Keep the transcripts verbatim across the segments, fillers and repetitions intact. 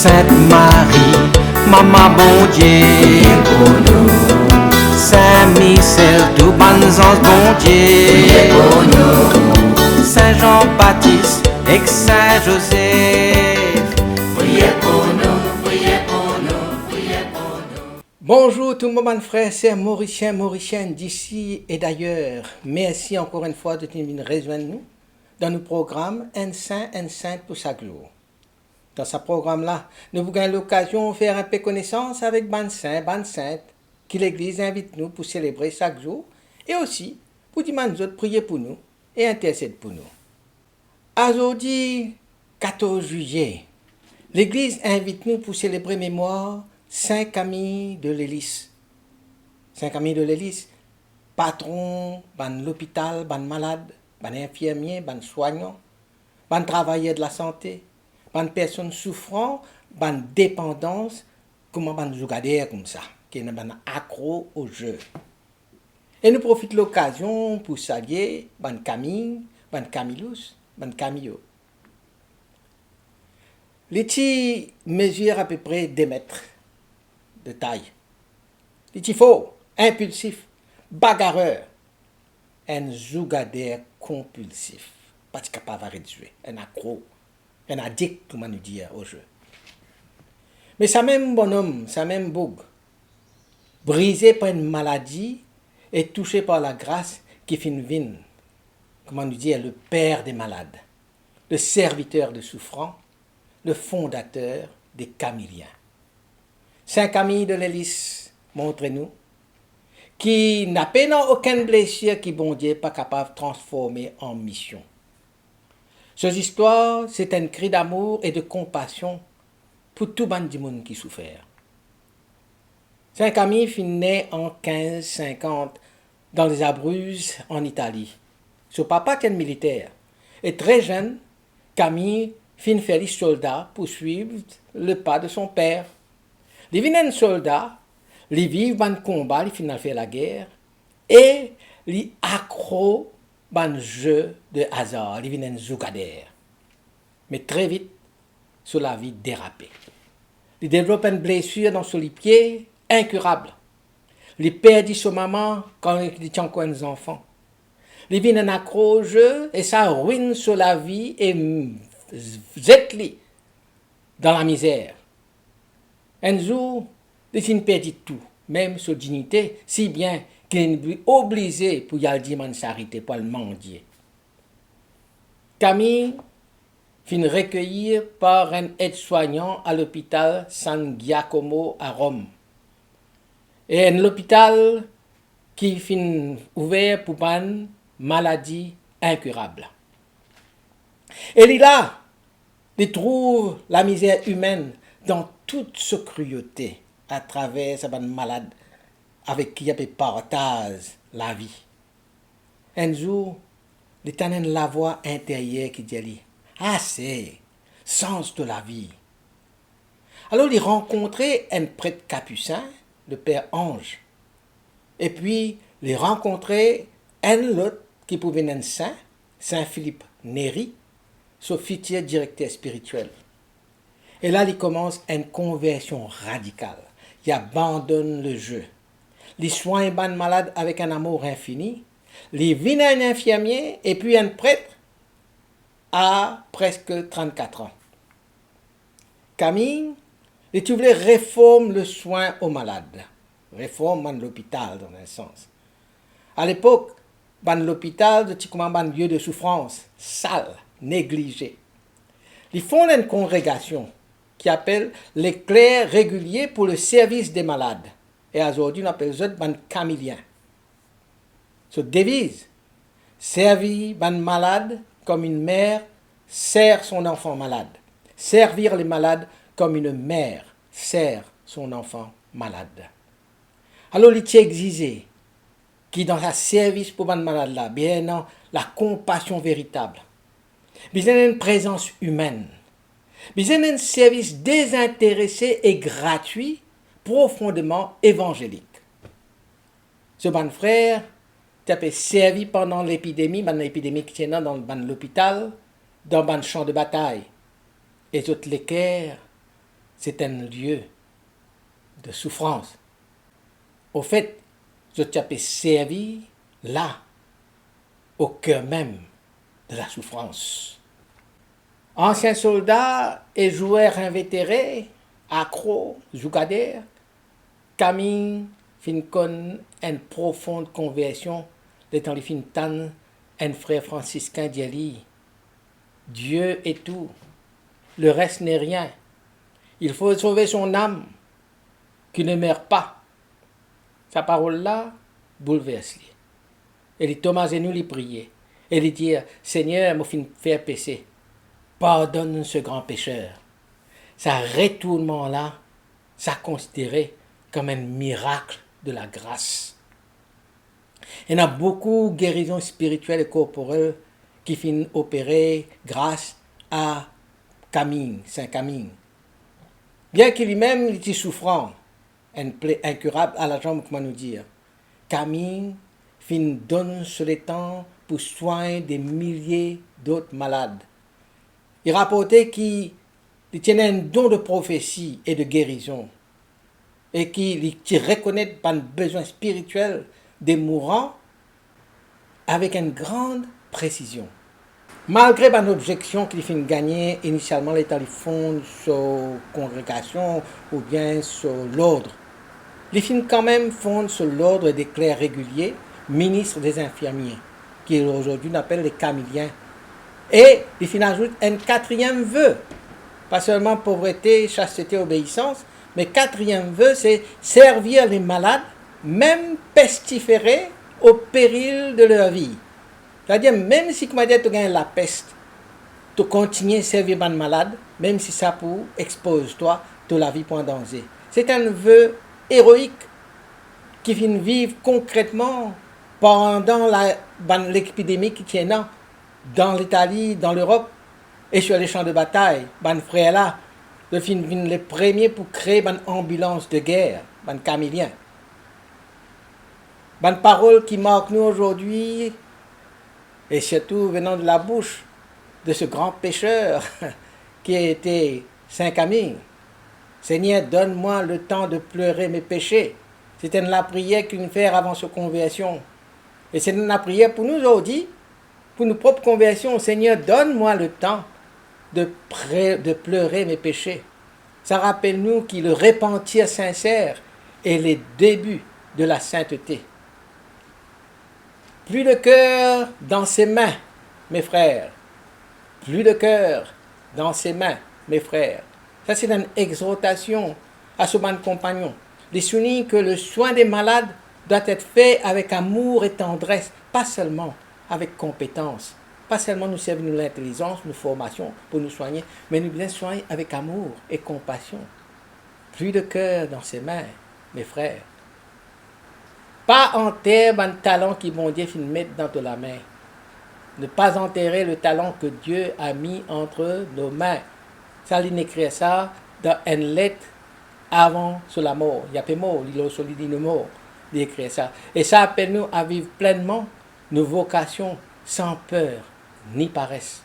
Sint Marie, Mama Bondie, priye pou nou. Sin Mixel, tou bann zanz Bondie, priye pou nou. Sin Zan Batis ek Sin Zozef, priye pou nou, priye pou nou, priye pou nou. Bonzour tou mo bann frer, ser, Morisien, Morisienn, disi e dayer. Mersi ankor enn fwa de vinn rezwenn nou dan nou program Enn Sin, Enn Sint pou sak zour. Dan sa program la, nou pou gagn lokazion fer enpe konesans avek bann sin, bann sint ki Legliz invit nou pou selebre sak zour e osi pou dimann zot priye pou nou e intersed pou nou. Azordi, katorz zilye, Legliz invit nou pou selebre memwar Sin Camille de Lellis. Sin Camille de Lellis, patron bann lopital, bann malad, bann infirmie, bann swagnan, bann travayer de lasante, bann personn soufran, bann depandans, kouma bann zougader koumsa, ki ena bann akro o ze. E nou profit lokazion pou salie bann Camille, bann Camilous, bann Camillo. Li ti mezir apepre de met de tay. Li ti for, inpilsif, bagarer, enn zougader konpilsif, pa ti kapav aret zwe, enn akro, enn adik, kouma nou dir, o ze. Me samem bonom, samem boug, brize par enn maladi e touse par lagras ki finn vinn, kouma nou dir, le père des malades, le serviteur des souffrants, le fondateur des Camilliens. Sin Camille de Lellis montre nou ki napa ena okenn blesir ki Bondie pa kapav transforme an mision. So zistwar, se enn kri damour e de konpasion pou tou bann dimoun ki soufer. Sin Camille finn ne an kinz sinkant dan les Abruzzes, an Itali. So papa ti enn militer, e tre zenn, Camille finn fer li solda pou swiv le pa de son per. Li vinn enn solda, li viv bann konba, li finn al fer lager, e li akro bann ze de azar, li vinn enn zougader. Me tre vit, so lavi derape. Li devlop enn blesir dan so lipie inkirab. Li perdi so mama kan li ti ankor enn zanfan. Li vinn enn akro ze e sa rwinn so lavi e zet li dan lamizer. Enn zour, li finn perdi tou, mem so dignite, si bien ki li oblize pou al dimann sarite, pou al mandie. Camille finn rekeyi par enn edswagnan a lopital San Giacomo a Rom, e enn lopital ki finn ouver pou bann maladi inkirab. E li la, li trouv lamizer imenn dan tout so kriyote atraver sa bann malad avek ki li pe partaz lavi. Enn zour, li tann enn lavwa interyer ki dir li, "Ase, sanz to lavi." Alor li rankontre enn pret kapisin, le per Ange, epi li rankontre enn lot ki pou vinn enn sin, Sin Filip Neri, so fitir direkter spiritiel. E la li koumans enn konversion radikal. Li abandonn le ze. Li swagn bann malad avek enn amour infini. Li vinn enn infirmie epi enn pret a preske trannkat an. Camille, li ti vle reform le swin o malad, reform bann lopital dan enn sans. A lepok, bann lopital ti kouma bann lie de soufrans, sal, neglize. Li fond enn kongregasion ki apel Lekler Regilie pour le Service des Malades, e azordi nou apel zot bann Kamilien. So deviz, servi bann malad kom enn mer ser son zanfan malad, servir les malades comme une mère sert son enfant malade. Alor li ti exize ki dan sa servis pou bann malad la, bizin ena lakonpasion veritab, bizin ena enn prezans imenn, bizin ena enn servis dezinterese e gratwi, profondeman evanzelik. So bann frer ti pe servi pandan lepidemi, bann lepidemi ki ti ena dan bann lopital, dan bann san de batay. E zot leker c'est un lieu de souffrance. Ofet, zot ti ape servi la, au cœur même de la souffrance. Ansien solda e zouer invetere, akro, zougader, Camille finn konn enn profond konversion letan li finn tann enn frer fransiskin dir li, Dieu est tout, le reste n'est rien. Il faut sauver son âme qui ne meurt pas. Sa parol la boulvers li. E li tom azenou, li priye. E li dir, Seigneur, mo finn fer pese. Pardonne ce grand pécheur. Sa retournman la, sa konsidere kom enn mirak de la gras. Ena boukou gerizon spiritiel e korporel ki finn opere gras a Camille, Saint Camille. Bien ki limem li ti soufran, enn pla inkirab a lazanb, kouma nou dir, Camille finn donn so letan pou swagn de milie dot malad. Li raporte ki li ti ena enn don de profesi e de gerizon, e ki li ti rekonet bann bezwin spiritiel de mouran avek enn gran presizion. Malgre bann obzeksion ki li finn gagne inisialman letan li fond so kongregasion oubien so lord, li finn kanmem fond so lord de kler regilie, Ministre des Infirmiers, ki ozordi nou apel le Camillien. E li finn azout enn katriem ve, pa selman povrete, sastete, obeisans, me katriem ve, se servir le malad, mem pestifere, au péril de leur vie. Setadir, mem si, kouma dir, to gagn lapes, to kontigne servi bann malad, mem si sa pou expoz twa, to lavi pou an danze. Se enn ve eroik ki finn viv konkretman pandan la, bann lepidemi ki ti ena dan Litali, dan Lerop, e sur le champ de bataille, bann frer la, zot finn vinn le premie pou kree bann anbilans de ger, bann Camillien. Bann parol ki mark nou ozordi, e sirtou venan de la bouche de ce grand pécheur qui était Saint Camille, Seigneur, donne-moi le temps de pleurer mes péchés. Se enn lapriyer ki li finn fer avan so konversion. E se enn lapriyer pou nou zordi, pou nou prop konversion, Seigneur, donne-moi le temps de pre-, de pleurer mes péchés. Sa rapel nou ki le repantir sinser est le début de la sainteté. Plus de cœur dans ses mains, mes frères. Plus de cœur dans ses mains, mes frères. Sa se enn exortasion a so bann konpagnon. Li soulign ke le soin des malades doit être fait avec amour et tendresse, pa selman avek konpetans. Pa selman nou servi nou lintelizans, nou formasion pou nou swagne, me nou bizin swagn avek amour e konpasion. Plus de cœur dans ses mains, mes frères. Pa anter bann talan ki Bondie finn met dan to lame. Ne pas enterrer le talent que Dieu a mis entre nos mains. Sa, li ekrir sa dan enn let avan so lamor. Li ape mor, li lor so lili de mor, li ekrir sa. E sa apel nou a viv plennman nou vokasion san per ni pares.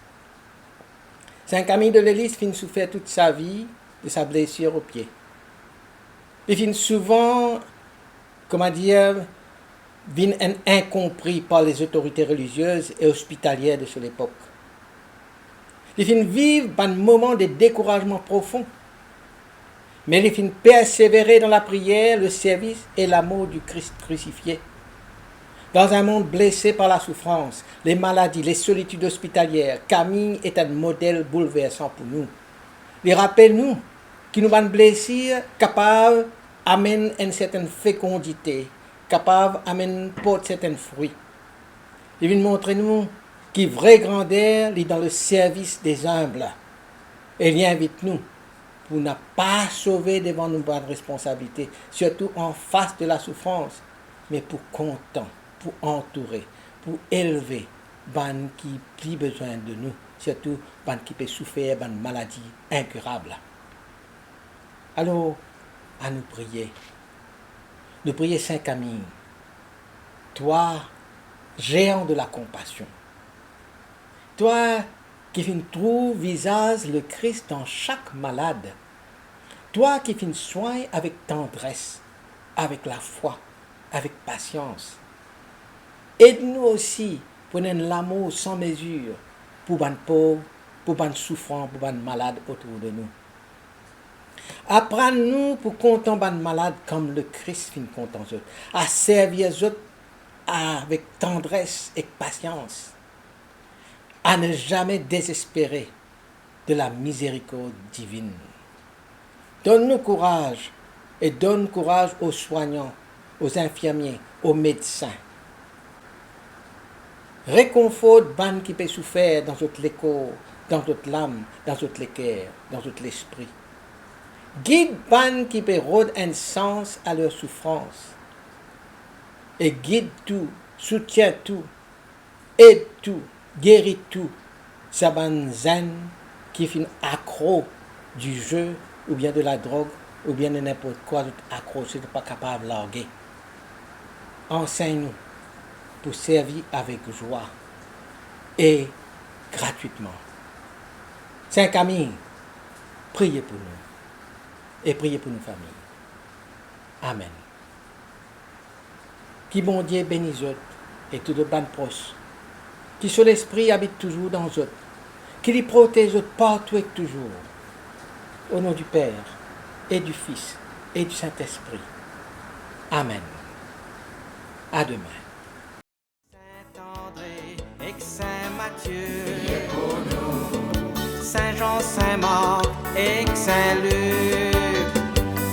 Saint Camille de Lellis finn soufer tout sa vi de sa blesir o pie. Li finn souvan, kouma dir, vinn enn inkonpri par les autorités religieuses et hospitalières de so lepok. Li finn viv bann moman de dekourazman profon. Me li finn persevere dan lapriyer, le servis e lamor di Kris krisifie. Dan enn mond blese par lasoufrans, le maladi, le solitid ospitalier, Camille est enn model boulversan pou nou. Li rapel nou ki nou bann blesir kapav amenn enn sertenn fekondite, kapav amenn, port sertenn frwi. Li vinn montre nou ki vre grander, li dan le service des humbles. E li invit nou pou nou pa sove devan nou bann responsabilite, sirtou anfas de lasoufrans, me pou kontan, pou antoure, pou elve bann ki pli bizin de nou, sirtou bann ki pe soufer bann maladi inkirab. Alor, anou priye. Nou priye, Saint Camille, twa, zean de lakonpasion, twa ki finn trouv vizaz Lekris dan sak malad, Twa ki finn swagn avek tandres, avek lafwa, avek pasians, ed nou osi pou ena enn lamour san mezir pou bann pov, pou bann soufran, pou bann malad otour de nou. Aprann nou pou kontan bann malad kouma Lekris finn kontan zot, a servi zot avek tandres ek pasians, a ne zame dezespere de lamizerikord divinn. Donn nou kouraz e donn kouraz o swagnan, o zinfirmie, o medsin. Rekonfort bann ki pe soufer dan zot lekor, dan zot lam, dan zot leker, dan zot lespri. Gid bann ki pe rod enn sans a ler soufrans. E gid tou, soutien tou, ed tou, geri tou sa bann zenn ki finn akro di ze oubien de ladrog oubien de ninport kwa zot akro, zot pa kapav large. Ansegn nou pou servi avek zwa e gratwitman. Sin Kami, priye pou nou e priye pou nou fami. Amen. Ki Bondie beni zot e tou zot bann pros. Ki so Lespri abit touzour dan zot. Ki li protez zot partou ek touzour. O nom du Père et du Fils et du Saint-Esprit. Amen. À demain. Saint André ek Saint Mathieu, priye pou nou. Saint Jean, Saint Marc ek Saint Luc,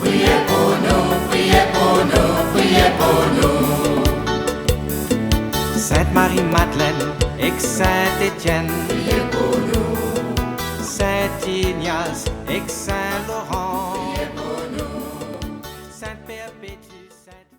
priye pou nou, priye pou nou, priye pou nou. Sainte Marie Madeleine ek Saint Etienne, priye pou nou. Saint Ignace ek Saint Laurent, priye pou nou. Sainte Perpétue, Sainte